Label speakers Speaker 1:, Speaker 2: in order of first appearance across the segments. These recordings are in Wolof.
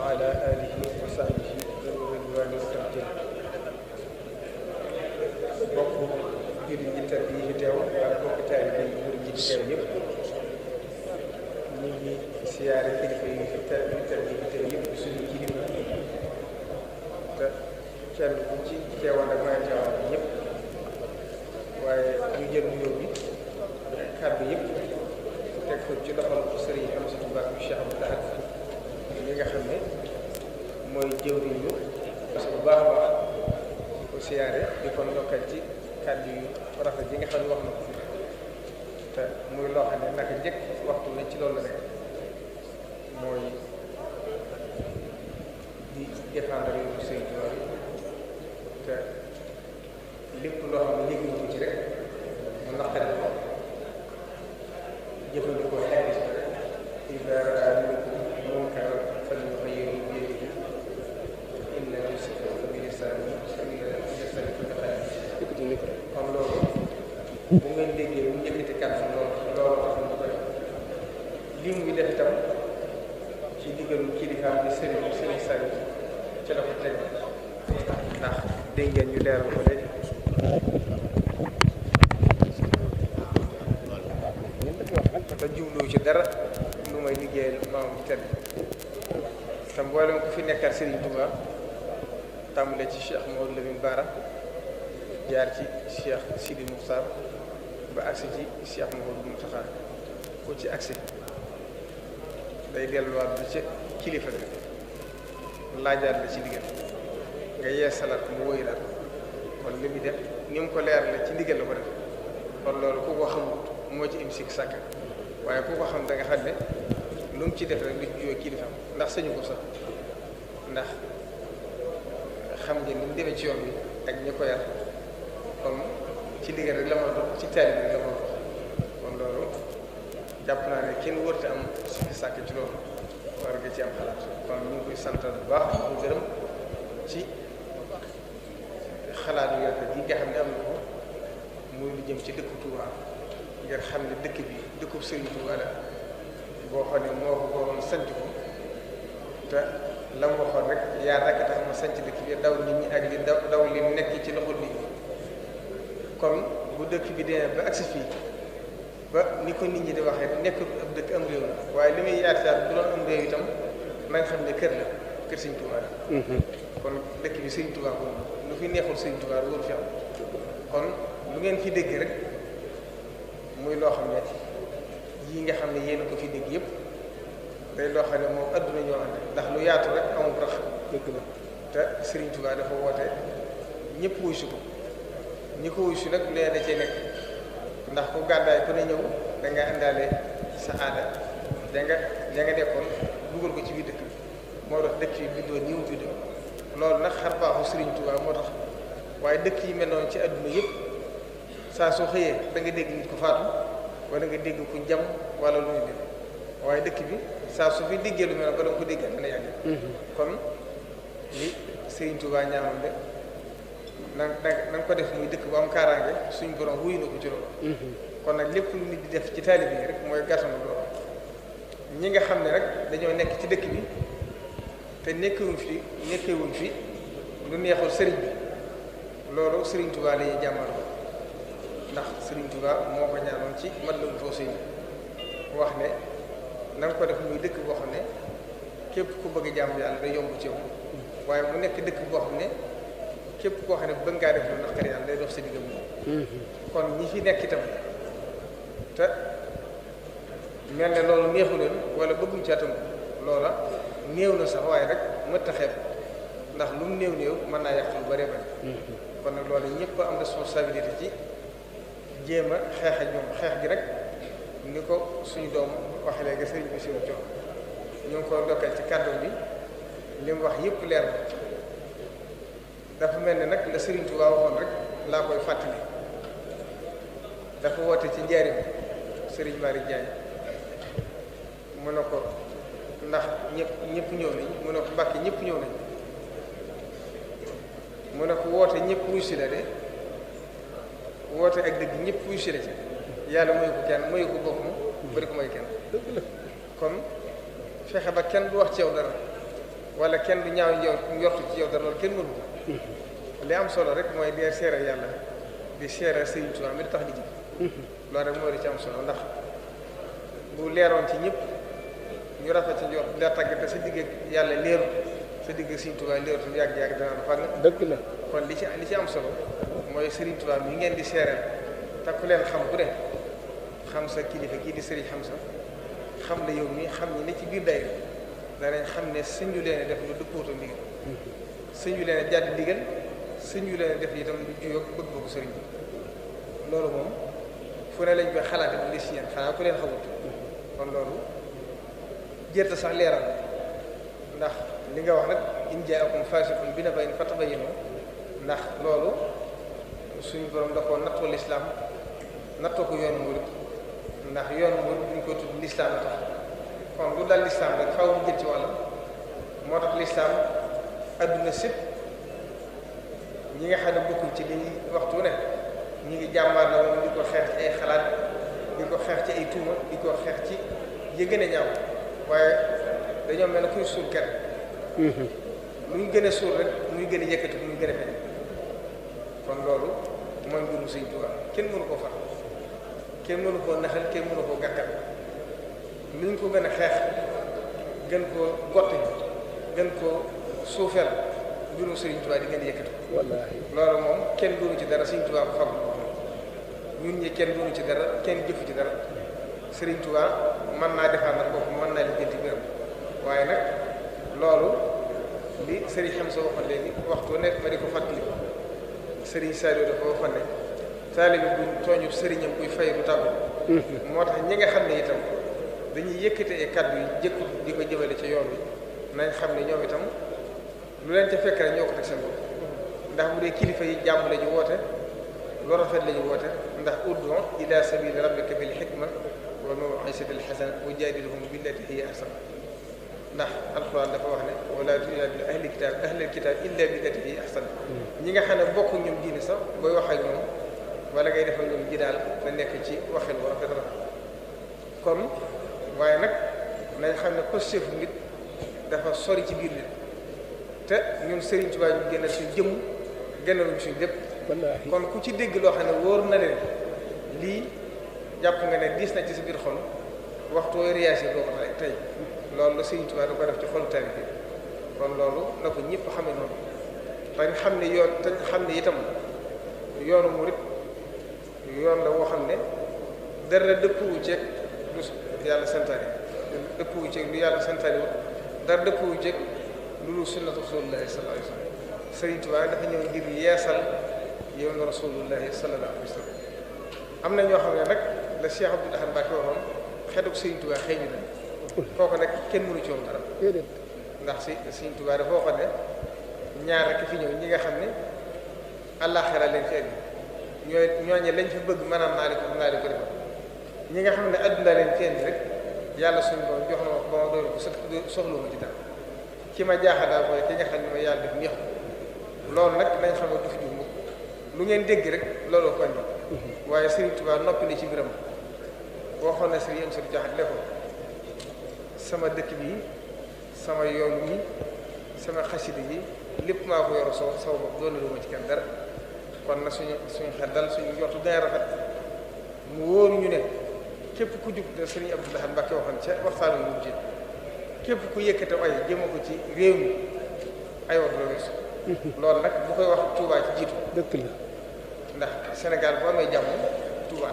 Speaker 1: wa ala alihi wa sahbihi zawi ridwani wa tamkin bokk jullit yi tedd yi fi teew ak bokk taalibe yi murid yi fi teew yëpp ñu ngi siyaare kilifa yi fi tedd yi fi teew yëpp suñu kilifa te kenn ku ci teewoon ak maa teewoon ñëpp waaye ñu jël nuyoo bi kàddu yëpp teg ko ci loxol sëriñ Amsatu Mbàkke Cheikh Abdou Lahad li nga xam ne mooy jëwriñ ñu parce que bu baax a baax di ko siyaare di ko ndokkal ci kàddu yu rafet yi nga xam ne wax na ko te muy loo xam ne naka njëkk waxtu ne ci loolu la rek mooy di défendre yoonu Sëriñ Tuubaa yi te lépp loo xam ne liggéey ko ci rek mu naqari ko jëfandikoo xeetis bi rek idaa raa minkum munkaran falyughayyirhu biyadihi fa in lam yastati' fa bilisaanihi fa in lam yastati' fa biqalbihi kon loolu bu ngeen déggee bu njëkkati kàddu loolu tax ñu koy li muy def itam ci diggalu kilifaam bi Sëriñ Saliou ci la ko teg ndax dégg ngeen ñu leeral ko léegi te jubluwu ci dara lu may liggéeyal maamam ci tedd te mboolem ku fi nekkal Serigne Touba tàmbale ci Cheikh Mouhamadou Lamine Bara jaar ci Cheikh Sidi Moukhtar ba agsi ci Cheikh Mouhamadou Mountakha ku ci agsi day delluwaat bi ci kilifa bi laajaat la ci ndigal nga yeesalaat mu wóylaat kon li muy def ni mu ko leer la ci ndigal la ko def kon loolu ku ko xamut moo ci im sikk sàkk waaye ku ko xam da nga xam ne lu mu ci def rek lu ci jóge kilifaam ndax sañu ko sax ndax xam ngeen ni mu demee ci yoon bi ak ñi ko yar comme ci ndigal rek la ma dox ci taalibe rek la ma dox kon loolu jàpp naa ne kenn wërte am sikk sàkk ci loolu war nga ci am xalaat kon ñu ngi koy santal bu baax ñu gërëm ci xalaat yu rafet yi nga xam ne am na ko muy lu jëm ci dëkku Touba ngir xam ne dëkk bi dëkkub Serigne Touba la boo xam ne moo ko boroom sanc ko te la mu waxoon rek yaa rekk tax ma sanc dëkk bi daw nit ñi ak li daw li nekk ci loxo nit ñi kon bu dëkk bi dee ba agsi fii ba ni ko nit ñi di waxee nekkul ab dëkk am réew la waaye li muy yaatu bu doon am réew itam na nga xam ne kër la kër Serigne Touba la kon dëkk bi Serigne Touba ko lu fi neexul Serigne Touba wóoru fi am kon lu ngeen fi dégg rek muy loo xam ne yii nga xam ne yéen a ko fi dégg yëpp day loo xam ne moom adduna ñoo ànd ndax lu yaatu rek amul rax dëgg la te Serigne Touba dafa woote ñëpp wuy si ko ñi ko wuy si nag leen da cee nekk ndax ku gàddaay ku ne ñëw da nga àndaale sa aada da nga nekkoon dugal ko ci biir dëkk bi moo tax dëkk yi bindoo nii mu tudd loolu nag xar baaxu Serigne Touba moo tax waaye dëkk yi mel noonu ci adduna yëpp saa soo xëyee da nga dégg nit ko faatu wala nga dégg ku jam wala lu ñu dégg waaye dëkk bi saa su fi déggee lu mel ba da nga ko dégg dana yàgg kon li Serigne Touba ñaanoon de na nga ko def muy dëkk bu am kaaraange suñ borom wuyu na ko ci loolu kon nag lépp lu nit di def ci taalibe yi rek mooy gàttanu loolu ñi nga xam ne rek dañoo nekk ci dëkk bi te nekkewuñ fi lu neexul sëriñ bi loolu Serigne Touba la ñuy jàmmal ndax Serigne Touba moo ko ñaanoon ci Matlabul Fawzayni wax ne na nga ko def muy dëkk boo xam ne képp ku bëgg jàmm yàlla day yomb ci yow waaye mu nekk dëkk boo xam ne képp koo xam ne bëgg ngaa def lu naqari yàlla day dox sa diggam kon ñi fi nekk itam te mel ne loolu neexu leen wala bëgguñ ci atam loola néew na sax waaye rek mët a xeeb ndax lu mu néew mën naa yàq lu bare bare kon nag loolu ñëpp am responsabilité ci jéem a xeex ak ñoom xeex gi rek ni ko suñu doom waxee léegi sëriñ bi si jox ñu ngi ko dokkal ci kàddu bi li mu wax yëpp leer na dafa mel ne nag la Serigne Touba waxoon rek laa koy fàttali dafa woote ci njaarim Serigne Malick Diagne mu ne ko ndax ñëpp ñëw nañ mu ne ko Mbàkke ñëpp ñëw nañ mu ne ko woote ñëpp wuy si la de woote ak dëgg ñëpp wuy si la ci yàlla mayu ko kenn mayu ko boppam bari ko may kenn kon fexe ba kenn du wax ci yow dara wala kenn du ñaaw njortu ci yow dara loolu kenn mënu ko li am solo rek mooy di seeral yàlla di seeral Sëriñ Tuubaa mi di tax di ji loolu rek mooy li ci am solo ndax bu leeroon ci ñëpp ñu rafet ci njort la tàggate sa digg yàlla leeru sa digg Sëriñ Tuubaa leeru tu yàgg-yàgg dana la fàgg
Speaker 2: dëgg la
Speaker 1: kon li ci am solo mooy Sëriñ Tuubaa mi ngeen di seeral te ku leen xam ku ne xam sa kilifa kii di Sëriñ Hamza xam la yow mi xam ñi ne ci biir daayira danañ xam ne sëñu leen def lu dëppooto ndigal sëñu leen jàdd ndigal sëñu leen def itam lu juyoo bëgg-bëggu sëriñ bi loolu moom fu ne lañ koy xalaate bu li si yéen xanaa ku leen xamut kon loolu jërta sax leeral ndax li nga wax nag in jaakum faasiqun bi naba'in fatabayyanu ndax loolu suñu borom da koo nattoo lislaam nattoo ko yoonu murid ndax yoonu murid duñ ko tudd lislaam a tax kon lu dal lislaam rek faaw mu jël ci wàllam moo tax lislaam adduna sépp ñi nga xam ne bokkuñ ci li waxtu ne ñi ngi jàmbaar la moom di ko xeex ci ay xalaat di ko xeex ci ay tuuma di ko xeex ci yi gën a ñaaw waaye dañoo mel ne kuy suul kenn muy gën a suul rek muy gën a yëkkati muy gën a feeñ kon loolu mooy mbirum Sëriñ Tuubaa kenn mënu koo far kenn mënu koo naxal kenn mënu koo gàkkal luñ ko gën a xeex gën koo gotti gën koo suufeel mbirum Sëriñ Tuubaa di gën a yëkkati
Speaker 2: wallaahi
Speaker 1: loolu moom kenn doonu ci dara Sëriñ Tuubaa ko fag ñun ñi kenn doonu ci dara kenn jëfu ci dara Sëriñ Tuubaa mën naa défendre boppam mën naa lijjanti biram waaye nag loolu li Sëriñ Hamza waxoon léegi waxtu nekk ma di ko fàttali Sëriñ Saliou dafa waxoon ne taalibe bu tooñu sëriñam buy fay du tàggu moo tax ñi nga xam ne itam dañuy yëkkate ay kàddu yi jëkku di ko jëmale ci yoon bi nañ xam ne ñoom itam lu leen ca fekk rek ñoo ko teg seen bopp ndax bu dee kilifa yi jàmm la ñu woote lu rafet la ñu woote ndax ud'u ila sabili rabbika bil hikma wa maw'izatil hasana wa jaadilhum billati hiya ahsan ndax alxuraan dafa wax ne wala tujaadil ahlal kitaab illa billati hiya ahsan ñi nga xam ne bokk ñoom diine sax booy wax ak ñoom wala ngay defal ñoom ji daal na nekk ci waxin bu rafet rafet kon waaye nag nañ xam ne positif nit dafa sori ci biir nit te ñun Sëriñ Tuubaa ñu génnal suñ jëmm génnaluñ suñ lépp kon ku ci dégg loo xam ne wóor na leen lii jàpp nga ne diis na ci sa biir xol waxtu réagir doo ko tey loolu la Sëriñ Tuubaa da ko def ci xolu taalibe bi kon loolu na ko ñëpp xamee noonu te xam ne yoon te xam ne itam yoonu murit yoon la woo xam ne dara dëppwu ceeg lu yàlla santaane dëppwu ceeg lu yàlla santaane wut dara dëppwu ceeg lu dul sunnatu rasulullahi sallallahu alayhi wa sallam Sëriñ Tuubaa dafa ñëw ngir yeesal yoonu rasulullahi sallallahu alayhi wa sallam am na ñoo xam ne nag la Cheikh Abdoul Ahad Mbacké waxoon xetuk Sëriñ Tuubaa xëy na kooku nag kenn mënu ci woon dara ndax Sëriñ Tuubaa dafa waxoon ne ñaar rek fi ñëw ñi nga xam ne àllaaxira leen fi indi ñooñu lañ fi bëgg maanaam naa ko defal ñi nga xam ne adduna leen fi indi rek yàlla suñu borom jox na ma ba ma doon ko soxla ma ci dara ki ma jaaxal daal mooy ki nga xam ne mooy yàlla def ñeex loolu nag nañ xam ne du fi jum lu ngeen dégg rek looloo ko andi waaye Sëriñ Tuubaa noppi na ci biram waxoon na Sëriñ Amsatu Jaxate ko sama dëkk bi sama yoon wi sama xasida yi lépp maa ko yoro saw bopp doon lu ma ci kenn dara kon na suñu xel dal suñu njortu gën a rafet mu wóor ñu ne képp ku jug de Sëriñ Abdoul Ahad Mbacké waxoon ca waxtaanu mu ci képp ku yëkkate ay jëma ko ci réew mi ay wax doo weesu loolu nag bu koy wax Touba ci jiitu
Speaker 2: dëkk la
Speaker 1: ndax Sénégal boo amee jàmm Touba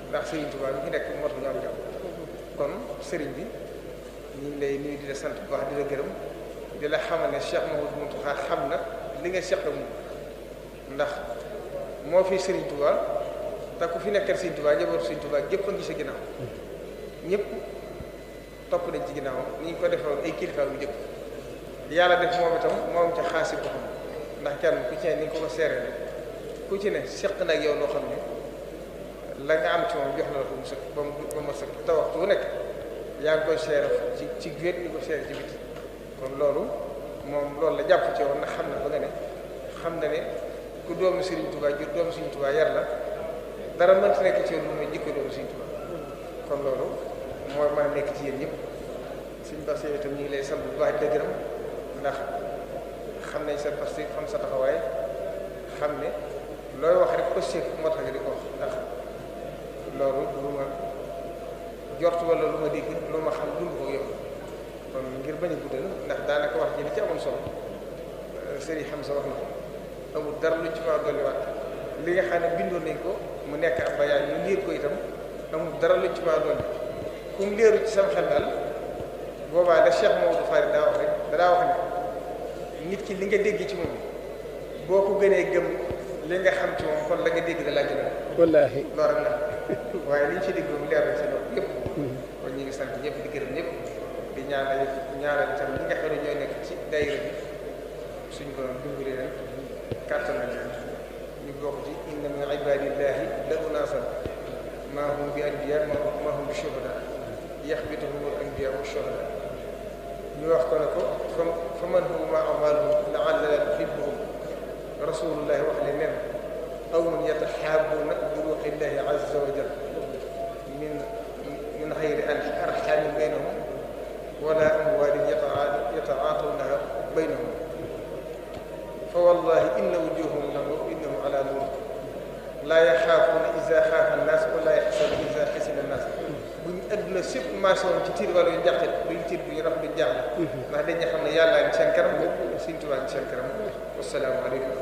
Speaker 1: ndax Sëriñ Touba bi fi nekk moo tax ñu am jàmm kon sëriñ bi ñu ngi lay nuyu di la sant bu baax di la gërëm di la xamal ne Cheikh Mouhamadou Mountakha xam na li nga seq mu ndax moo fi Sëriñ Touba te ku fi nekkal Sëriñ Touba njabootu Sëriñ Touba gépp a ngi sa ginnaaw ñëpp topp nañ ci ginnaaw ni ñu ko defoon ay kilifa yu jëkk yàlla def moom itam moom ca xaasi ko xam ndax kenn ku ci ne ni nga ko seeree rek ku ci ne seq na ak yow loo xam ne la nga am ci moom jox na la ko mu sëkk ba mu sëkk te waxtu wu nekk yaa ngi koy seere ci wét di ko seere ci biti kon loolu moom loolu la jàpp ci yow ndax xam na ba nga ne xam na ne ku doomu Sëriñ Tuubaa jur doomu Sëriñ Tuubaa yar la dara mënta nekk ci yow lu muy jikko doomu Sëriñ Tuubaa kon loolu mooy mën a nekk ci yéen ñëpp suñ Bass yow itam ñu ngi lay sant bu baax di la gërëm ndax xam nañ sa Bass xam sa taxawaay xam ne looy wax rek positif moo tax nga di ko wax ndax loolu lu ma jort wala lu ma dégg lu ma xam dund ko yow kon ngir bañ a guddal ndax daanaka wax ji li ci amoon solo sëriñ xam sa wax na ko amul dara luñ ci ma dolliwaat li nga xam ne bindoon nañ ko mu nekk ab bayaan ñu liir ko itam amul dara luñ ci ma dolli kum leeru ci sama xel daal boobaa la Cheikh Maodo Farid daa wax rek daa wax ne nit ki li nga dégg ci moom boo ko gënee gëm li nga xam ci moom kon la nga dégg da laa gën a wallaahi loolu rek la waaye liñ ci dégg moom leer na si loolu yëpp kon ñu ngi sant ñëpp di gërëm ñëpp di ñaanal itam ñi nga xam ne ñooy nekk ci daayira bi suñ borom dimbali leen kàttan na leen ñu bokk ci inna min ibadillahi la unaasan maa hum bi anbiya maa hum bi shuhada yaxbituhum al anbiya wa shuhada ñu wax ko ne ko fa man hum ma amaluhum laalla yuhibbuhum rasulullahi wax ne nen aw man yataxaabuuna bi ruuxillahi azza wa jal min xayri arxaamin baynahum wala amwaalin yataatawnaha baynahum fa wallahi inna wujuhahum la nuur innahum ala nuur laa yaxaafuuna iza xaafa annaas wala yaxsanu iza xasina annaas buñ adduna sépp marché woon ci tiir wala yu njàqe duñ tiir duñu raf duñ jaaxle ndax dañuy xam ne yàllaa ngi seen kanam Sëriñ Tuubaa ngi seen kanam wassalaamu aleykum